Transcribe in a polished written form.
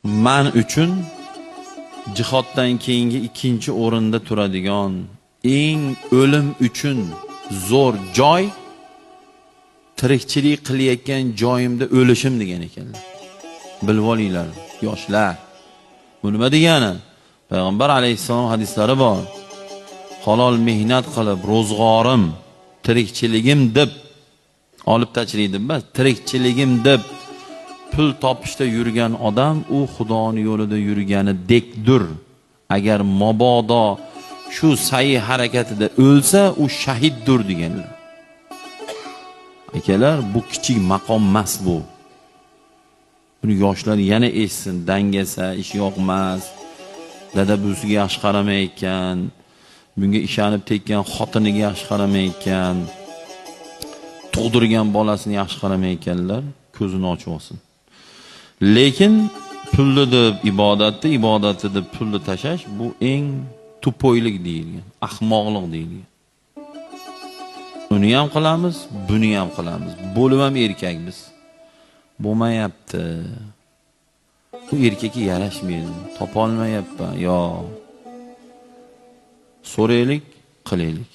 Man uchun jihoddan keyingi ikkinchi o'rinda turadigan eng o'lim uchun zo'r joy tirikchilik qilayotgan joyimda o'lishim degan ekanlar. Bilib olinglar, yoshlar. Bu nima degani? Payg'ambar alayhissalom hadislari bor. Halol mehnat qilib, ro'zg'orim, tirikchiligim deb olib tashlaydi emas, tirikchiligim deb pul topishda yurgan odam u Xudoning yo'lida yurganidekdir. Agar mabodo shu sa'i harakatida o'lsa, u shahiddir deganlar. Akalar, bu kichik maqom emas bu. Buni yoshlar yana eshitsin, dangasa, ish yoqmas, dada buvisiga yaxshi qaramayotgan, bunga ishonib tekkan xotiniga yaxshi qaramayotgan, tug'dirgan bolasini yaxshi qaramayotganlar ko'zini ochib olsin. Lekin pulni deb ibodatni, ibodatni deb pulni tashash bu eng tupoylik deyilgan, ahmoqlik deyilgan. Uni ham qilamiz, buni ham qilamiz. Bo'lib ham erkakmiz. Bo'lmayapti. Bu erkakka yarashmaydi, topolmayapman. Yo. So'raylik, qilaylik.